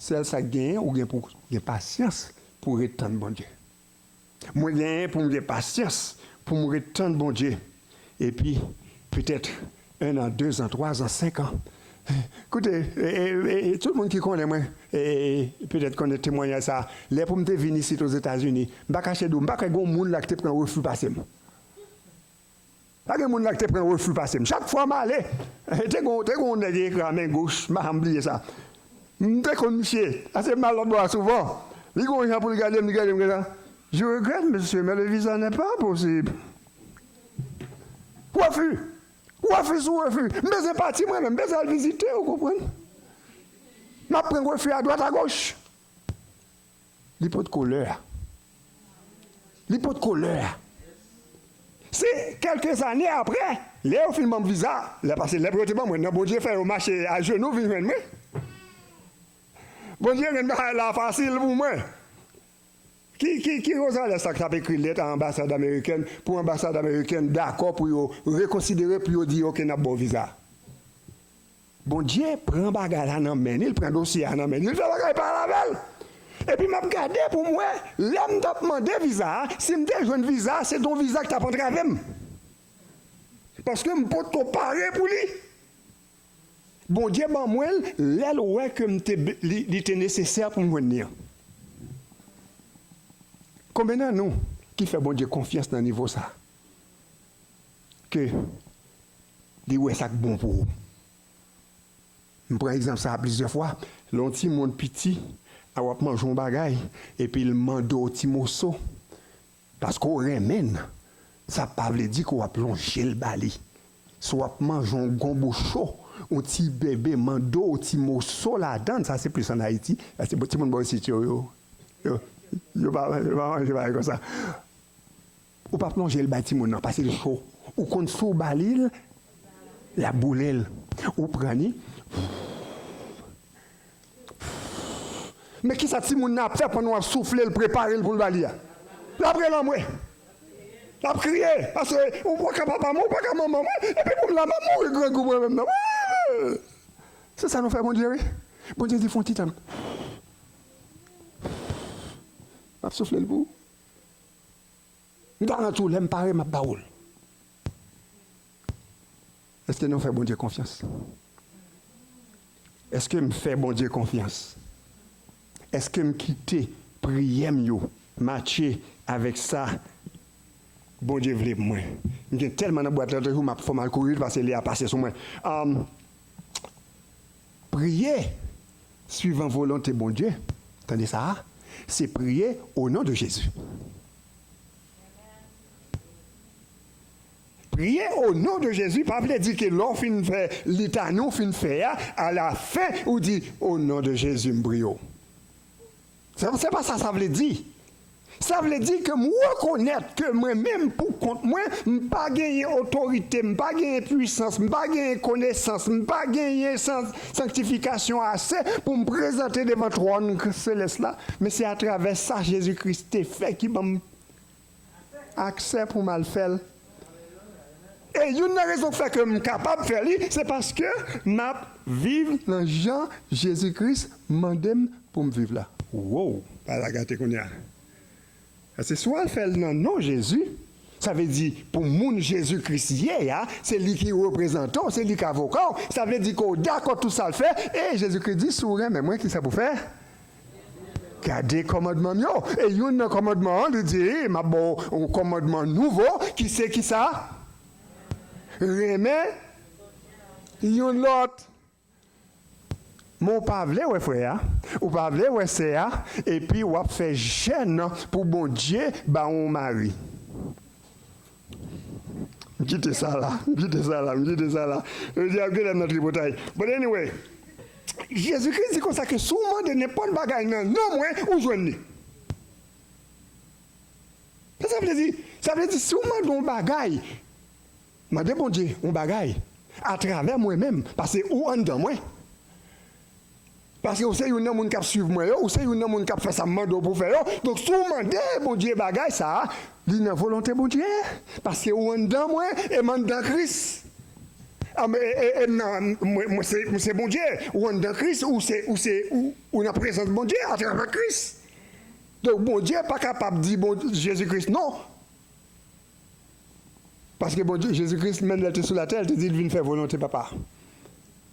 Sèl sa k genyen, ou gen pou gen pasyans pou w ret tann Bondye. Mwen genyen pou m gen pasyans pou m ret tann Bondye. Epi, petèt, en an, de zan, twa zan, senk an. Koute, e, e, e, tout moun ki konnen mwen, e, e, petèt konnen temwayaj sa a. Lè pou m te vin isit Ozetazini, m pa kache di w, m pa kwè gen yon moun la ki te pran refi pase m. Pa gen moun la ki te pran refi pase m. Chak fwa m ale, te gon, te gon nèg ekran men goch, m pa janm bliye sa. M te konn misye, pase m al lòt bò a souvan. Li gon jan pou l gade m, li gade m konsa. Je regrette, monsieur, mais le visa n'est pas possible. Refi! Refi sou refi! M bezwen pati mwen menm, m bezwen al vizite, ou konprann? M ap pran refi adwat agoch. Li potko lè a. Li potko lè a. Se kèlke zane apre, lè yo fin ban m viza, lè pase lè pou yo te ban mwen nan, Bondye fè yo mache ajenou vin jwenn mwen. Bondye rann bagay la fasil pou mwen. Ki, ki, ki Gonzales sa k t ap ekri lèt a anbasad amerikèn pou anbasad amerikèn dakò pou yo rekonsidere, pou yo di, "Oke, n ap ba w viza"? Bondye pran bagay la nan men li, l pran dosye a nan men li, l fè bagay pa l avè l. Epi m ap gade pou m wè, lè m t ap mande viza a, si m te jwenn viza a, se t on viza k t ap antrave m. Paske m potko pare pou li. Bondye ban mwen l, lè l wè ke m te, li, li te nesesè pou m jwenn li an. Konbyen nan nou ki fè Bondye konfyans nan nivo sa? Ke li wè sa k bon pou ou. M pran egzanp sa a plizyè fwa. Lè yon timoun piti, a w ap manje yon bagay, epi l mande w ti moso, paske w renmen l, sa pa vle di ke w ap lonje l ba li. Si w ap manje yon gonbo cho, yon ti bebe mande w ti moso ladan l, sa se plis ann Ayiti, paske timoun bò isit yo, yo, yo, yo pa, yo pa manje bagay konsa. Ou p ap lonje l bay timoun nan, paske l cho. Ou konn si w ba li l, l ap boule l. Ou pran li. Men kisa timoun nan ap fè pandan w ap soufle l, prepare l pou l ba li a? L ap rele anmwe. L ap kriye. Paske ou pa ka papa mwen, ou pa ka manman mwen, epi pou m la, m ap mouri grangou mwen menm nan. Se sa nou fè Bondye, wi. Bondye di, "Fè yon ti tan. M ap soufle l pou ou." M garanti w, lè m pare, m ap ba ou l. Èske nou fè Bondye konfyans? Èske m fè Bondye konfyans? Èske m kite priyè m yo matche avèk sa Bondye vle pou mwen? M gen tèlman nan bwat la, tankou m ap fò m al kouri vit paske lè a pase sou mwen. Um, Priye suivan volonte Bondye, tande sa a, se priye au nom de Jésus. Priye au nom de Jésus pa vle di ke lè w fin fè litani w fin fè a, alafen ou di, "Au nom de Jésus, m priye w." Se, se pa sa sa vle di. Sa vle di ke m rekonèt ke mwen menm pou kont mwen, m pa genyen otorite, m pa genyen pwisans, m pa genyen konesans, m pa genyen san-, sanktifikasyon ase pou m prezante devan twòn selès la, men se atravè sa Jezi Kris te fè ki ban m aksè pou m al fè l. E youn nan rezon k fè ke m kapab fè li, se paske m ap viv nan jan Jezi Kris mande m pou m viv la. Wow! Bagay la gate kounye a. Paske si w al fè l nan non Jezi, sa vle di pou moun Jezi Kris ye a, se li ki reprezante w, se li k avoka w. Sa vle di ke w dakò tout sa l fè, e Jezi Kris di, "Si w renmen mwen, kisa pou w fè?" Gade kòmandman m yo. E youn nan kòmandman an, li di, "M ap ba w yon kòmandman nouvo, ki se kisa? Renmen youn lòt." Men w pa vle wè frè a, ou pa vle wè sè a, epi w ap fè jèn pou Bondye ba w yon mari. M kite sa la, m kite sa la, m kite sa la. Yo di ap gen lè m nan tripotay. But anyway, Jezi Kris di konsa ke si w mande nenpòt bagay nan non mwen, ou jwenn li. Sa sa vle di? Sa vle di si w mande yon bagay, mande Bondye yon bagay atravè mwen menm, paske ou anndan mwen. Paske ou se youn nan moun k ap swiv mwen yo, ou se youn nan moun k ap fè sa m mande w pou w fè yo. Donk, si w mande Bondye bagay sa a, li nan volonte Bondye. Paske ou anndan mwen e m anndan Kris. Ah, men, e, e, e, nan, mwen, mwen se, mwen se Bondye. Ou anndan Kris, ou se, ou se, ou, ou nan prezans Bondye atravè Kris. Donk, Bondye pa kapab di bon, Jezi Kris non. Paske Bondye, Jezi Kris, menm lè l te sou latè, l te di l vin fè volonte Papa.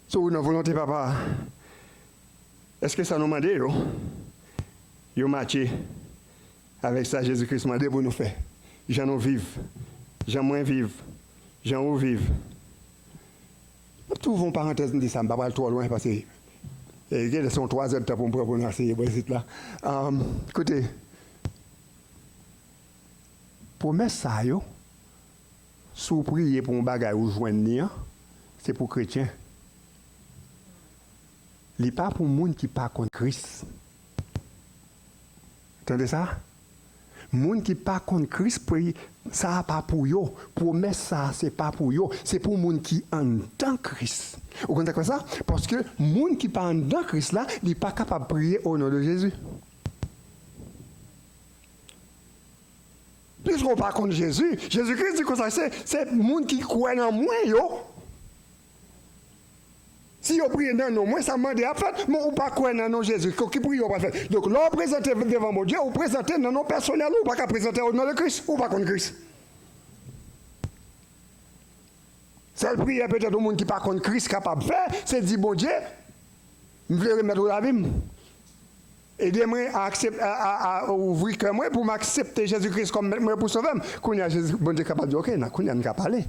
So, ou nan volonte Papa a, èske sa nou mande yo, yo matche avèk sa Jezi Kris mande pou nou fè? Jan nou viv, jan mwen viv, jan ou viv. M ap tou ouvri yon parantèz, m di sa, m pa pral twò lwen, paske, e, gen lè se yon twa zè d tan pou m pran pou n eseye bò isit la. Am, koute, pwomès sa yo, si w priye pou yon bagay ou jwenn li an, se pou kretyen. Li pa pou moun ki pa konn Kris. Tande sa? Moun ki pa konn Kris, pri-, sa a pa pou yo. Pwomès sa a, se pa pou yo. Se pou moun ki anndan Kris. Ou konn sa k fè sa? Paske moun ki pa anndan Kris la, li pa kapab priye o non de Jezi. Piske w pa konn Jezi, Jezi Kris di konsa, se, se moun ki kwè nan mwen yo. Si yo priye nan non mwen, sa m mande a ap fèt. Men ou pa kwè nan non Jezi, ki priye w pral fè? Donk, lè w prezante devan Bondye, ou prezante nan non pèsonèl ou, ou pa ka prezante o non de Kris, ou pa konn Kris. Sèl priyè petèt yon moun ki pa konn Kris kapab fè, se di, Bondye, m vle remèt ou lavi m. Ede mwen a aksep-, a, a, a ouvri kè mwen pou m aksepte Jezi Kris kòm Mèt mwen pou Sovè m. Kounye a, Jezi, Bondye kapab di, oke, nan, kounye a n ka pale.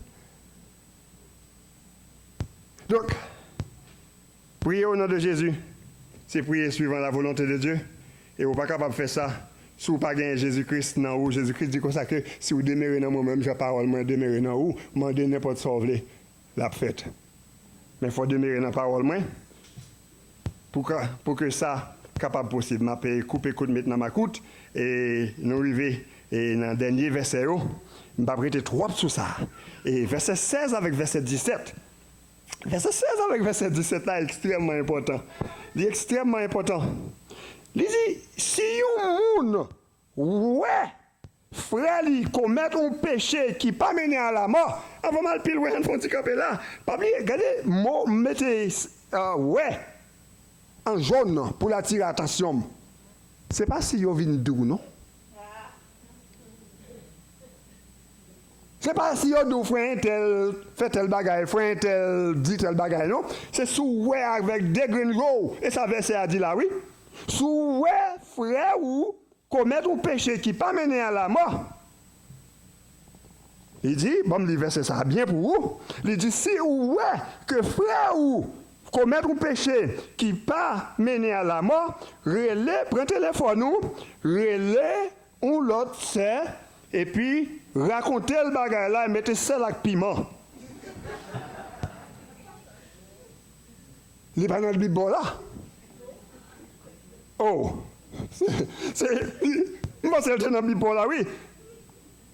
Donk, priye o non de Jezi, se priye suivan la volonte de Dye. E ou pa kapab fè sa si w pa genyen Jezi Kris nan ou. Jezi Kris di konsa ke si w demere nan mwen, menm jan pawòl mwen demere nan ou, mande nenpòt sa w vle, l ap fèt. Men fò w demere nan pawòl mwen pou ka, pou ke sa kapab posib. M ap, e, koupe kout met nan makout, e nou rive, e, nan dènye vèsè yo. M p ap rete twòp sou sa. E vèsè sèz avèk vèsè disèt. Vèsè sèz avèk vèsè disèt la ekstrèmman enpòtan. Li ekstrèmman enpòtan. Li di, si yon moun wè frè li komèt yon peche ki pa mennen a lamò, anvan m al pi lwen, ann fè yon ti kanpe la. Pa bliye, gade mo m mete, ah, wè, an jòn nan pou l atire atansyon m. Se pa si yo vin di w non. Se pa si yo di w frè entèl fè tèl bagay, frè entèl di tèl bagay non. Se si w wè avèk de grenn je w, e sa vèsè a di la, wi. Si w wè frè ou komèt yon peche ki pa mennen a lamò, li di, ban m li vèsè sa a byen pou ou. Li di, si ou wè ke frè ou komèt yon peche ki pa mennen a lamò, rele, pran telefòn ou, rele yon lòt sè, epi rakonte l bagay la, mete sèl ak piman. Li pa nan Bib ba w la. Oh, se, se, li, m panse l te nan Bib ba w la, wi.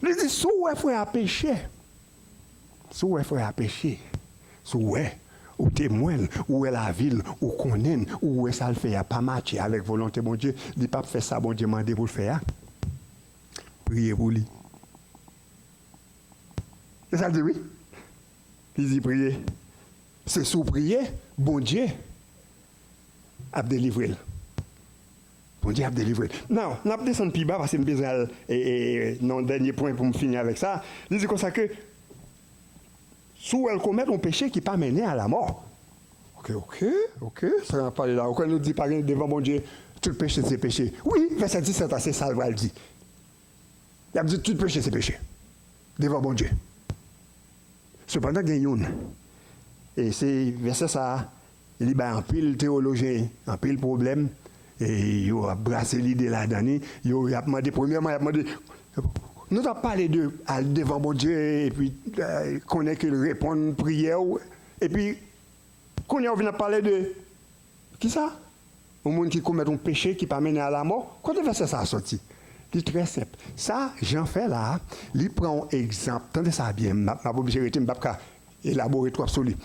Li di, si w wè frè a peche, si w wè frè a peche, si w wè, ou temwen l, ou wè lavi l, ou konnen l, ou wè sa l fè a pa matche avèk volonte Bondye, li p ap fè sa Bondye mande pou l fè a, priye pou li. Se sa l di, wi. Li di, priye. Se si w priye, Bondye ap delivre l. Bondye ap delivre l. Now, n ap desann pi ba, paske m bezwen al, e, e, nan yon dènye pwen pou m fini avèk sa. Li di konsa ke, si w wè l komèt yon peche ki pa mennen a lamò. Oke, oke, oke, sa n ap pale la. Ou kwè nou di pa gen devan Bondye, tout peche se peche. Wi, vèsè disèt la, se sa l pral di. Y ap di tout peche se peche devan Bondye. Sepandan, gen youn. E se vèsè sa a, li bay anpil teyolojyen anpil pwoblèm. E yo ap brase lide ladan li. Yo, y ap mande, premyèman, y ap mande, nou t ap pale de al devan Bondye, epi, eh, konnen ke l reponn priyè w. Epi, kounye a, w vin ap pale de kisa? Yon moun ki komèt yon peche ki pa mennen a lamò. Kote vèsè sa a soti? Li trè senp. Sa Jan fè la a, li pran yon egzanp. Tande sa byen, m ap, m ap oblije rete, m p ap ka elabore twòp sou li.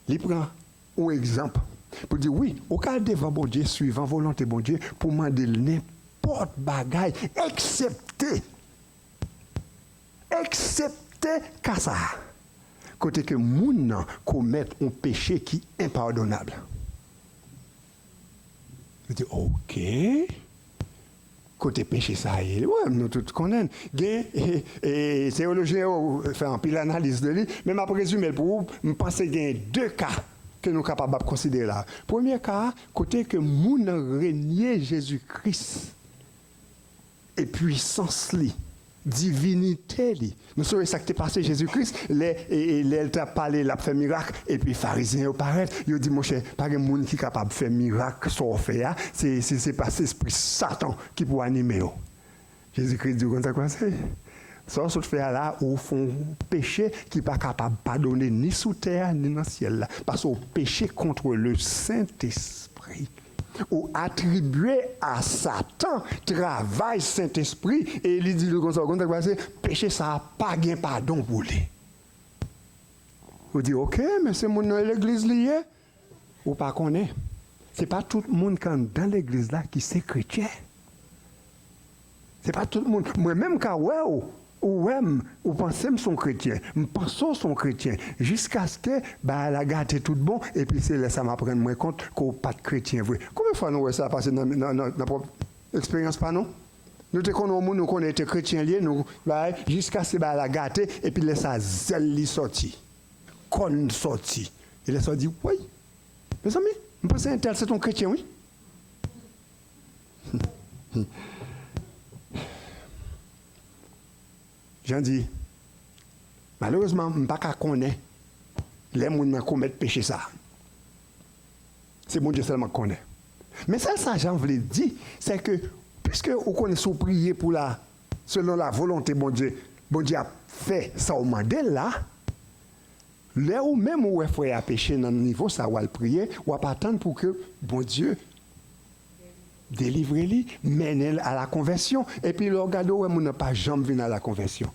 Li pran yon egzanp pou di, wi, ou ka al devan Bondye swivan volonte Bondye pou mande l nenpòt bagay, eksepte Eksepte ka sa a. kote ke moun nan komèt yon peche ki enpadonab. Yo di, oke. Kote peche sa a ye? Wi, nou tout konnen l. Gen, e, e, teyolojyen yo fè anpil analiz de li, men m ap rezime l pou ou. M panse gen de ka ke nou kapab ap konsidere la. Premye ka a, kote ke moun nan renye Jezi Kris e pwisans li, divinite li. Nou sonje sa k te pase Jezi Kris lè, e, e, lè l t ap pale, l ap fè mirak, epi Farizyen yo parèt, yo di, monchè, pa gen moun ki kapab fè mirak sa w fè a, se, se, se pa, se espri Satan ki pou anime yo. Jezi Kris di, ou konn sa k pase? Sa w sot fè a la, ou fè yon peche ki pa kapab padone ni sou tè a, ni nan syèl la. Paske w peche contre le Saint-Esprit. Ou atribye a Satan travay Sentespri, e li di l konsa, ou konn sa k pase? Peche sa a pa gen padon pou li. Ou di, oke, men se moun nan legliz li ye. Ou pa konnen. Se pa tout moun ki anndan legliz la ki se kretyen. Se pa tout moun. Mwen menm ka wè w, ou wè m, ou panse m se yon kretyen. M panse w se yon kretyen. Jiskaske bagay la gate tout bon, epi se lè sa m ap rann mwen kont ke w pa t kretyen vre. Konbyen fwa nou wè sa pase nan, nan, nan, nan pwòp eksperyans pa nou? Nou te konnen yon moun, nou konnen te kretyen li ye, nou, bagay, jiskaske bagay la gate, epi lè sa zèl li sòti, kòn sòti. E lè sa w di, woy, mezanmi, m panse entèl se t on kretyen, wi. Jan di, malerezman, m pa ka konnen lè moun nan komèt peche sa a. Se Bondye sèlman k konnen. Men sèl sa Jan vle di, se ke, piske ou konnen si w priye pou la, selon la volonte Bondye, Bondye ap fè sa w mande l la, lè ou menm ou wè frè a peche nan nivo sa, w al priye, w ap atann pou ke Bondye delivre li, mennen l a la konvèsyon. Epi lè w gade, w wè moun nan pa janm vin a la konvèsyon.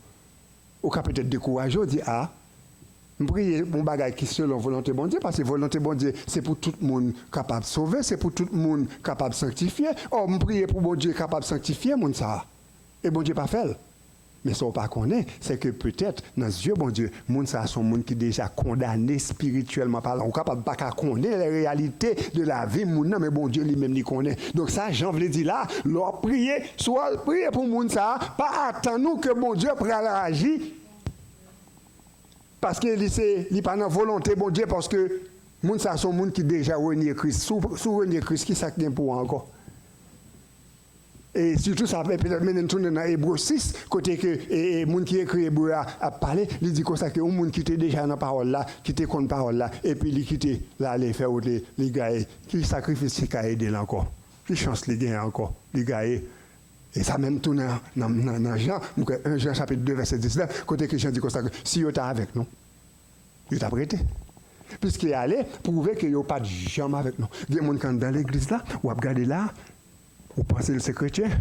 Ou ka petèt dekouraje, w di, a, m priye yon bagay ki selon volonte Bondye, paske volonte Bondye, se pou tout moun kapab sove, se pou tout moun kapab sanktifye. Ò, m priye pou Bondye kapab sanktifye moun sa a. E Bondye pa fè l. Men sa w pa konnen, se ke petèt, nan zye Bondye, moun sa a se yon moun ki deja kondane espirityèlman palan. Ou kapab pa ka konnen les réalités de la vie moun nan, men Bondye li menm li konnen. Donk sa Jan vle di la, lè w ap priye, si w al priye pou moun sa a, pa atann ou ke Bondye pral aji, paske li se, li pa nan volonte Bondye, paske moun sa a se yon moun ki deja renye Kris. Si w, si w renye Kris, kisa k gen pou w ankò? E sitou sa pe-, petèt mennen n tounen nan Ebre sis, kote ke, e, e, moun ki ekri Ebre a ap pale, li di konsa ke yon moun ki te deja nan pawòl la, ki te konn pawòl la, epi li kite l ale fè wout li, li gaye. Ki sakrifis ki ka ede l ankò? Ki chans li genyen ankò? Li gaye. E sa menm tou nan, nan, nan, nan Jan, m kwè en Jan chapit de vèsè diznèf, kote ke Jan di konsa ke si yo ta avèk nou, yo t ap rete. Piske y ale pwouve ke yo pa t janm avèk nou. Gen moun k anndan legliz la, w ap gade la, ou panse l se kretyen,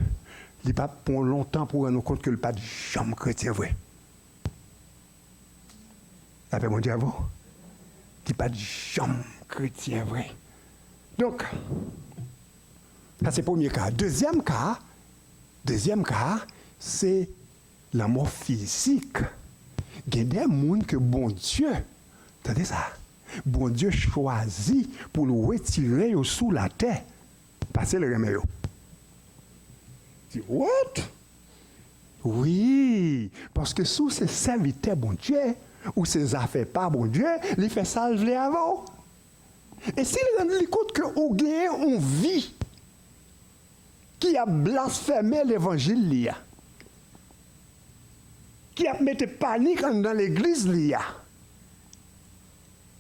li p ap pran w lontan pou w rann ou kont ke l pa t janm kretyen vre. Lapè Bondye avè w. Li pa t janm kretyen vre. Donk, sa se premye ka. Dezyèm ka, dezyèm ka, se lanmò fizik. Gen de moun ke Bondye, tande sa, Bondye chwazi pou l retire yo sou latè, paske l renmen yo. Di, what? Wi, paske si w se sèvitè Bondye, ou se zafè pa Bondye, li fè sa l vle avè w. E si l rann li kont ke ou genyen yon vi ki ap blasfème levanjil li a, ki ap mete panik anndan legliz li a,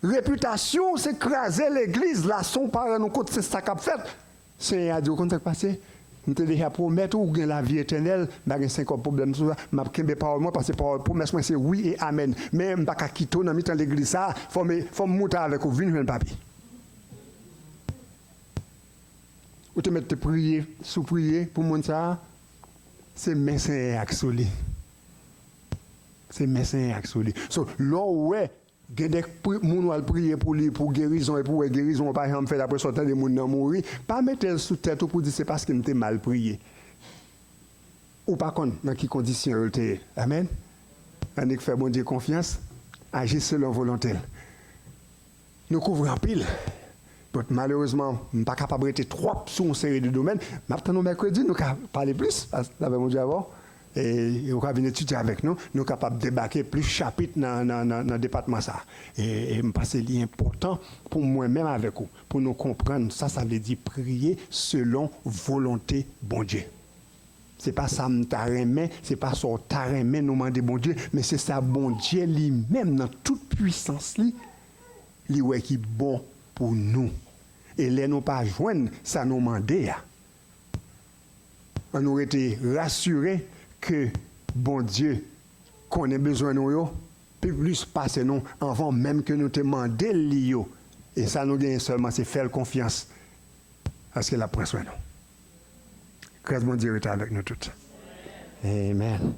repitasyon w se kraze legliz la, san w pa rann ou kont se sa k ap fèt. Senyè a di, ou konn sa k pase? M te deja pwomèt ou, ou gen lavi etènèl, m pa gen senkòb pwoblèm sou sa, m ap kenbe pawòl mwen, paske pawòl, pwomès mwen se wi e amèn. Men m pa ka kite w nan mitan legliz sa a, fò m, fò m moute avèk ou, vin jwenn papi. Ou te mèt te priye, si w priye pou moun sa a, se men Senyè a k sou li. Se men Senyè a k sou li. So, lè w wè, gen de pri-, moun w al priye pou li, pou gerizon, epi w wè gerizon an pa janm fèt, apre sa w tande moun nan mouri, pa mete l sou tèt ou pou di se paske m te mal priye. Ou pa konn nan ki kondisyon yo te ye. Amèn. Annik fè Bondye konfyans. Aji selon volonte l. Nou kouvri anpil. But malerezman, m pa kapab rete twòp sou yon seri de domèn. M ap tann nou mèkredi, nou ka pale plis avè Bondye avè w. E, e ou ka vin etidye avèk nou. Nou kapab debake plis chapit nan, nan, nan, nan depatman sa. E, e m panse li enpòtan pou mwen menm avèk ou, pou nou konprann sa sa vle di priye selon volonte Bondye. Se pa sa m ta renmen, se pa sa w ta renmen nou mande Bondye, men se sa Bondye li menm nan tout pwisans li, li wè ki bon pou nou. E lè nou pa jwenn sa nou mande a, ann nou rete rasire ke Bondye konnen bezwen nou yo pi plis pase nou anvan menm ke nou te mande l li yo. E sa nou genyen sèlman se fè l konfyans, paske l ap pran swen nou. Gras Bondye rete avèk nou tout. Amen.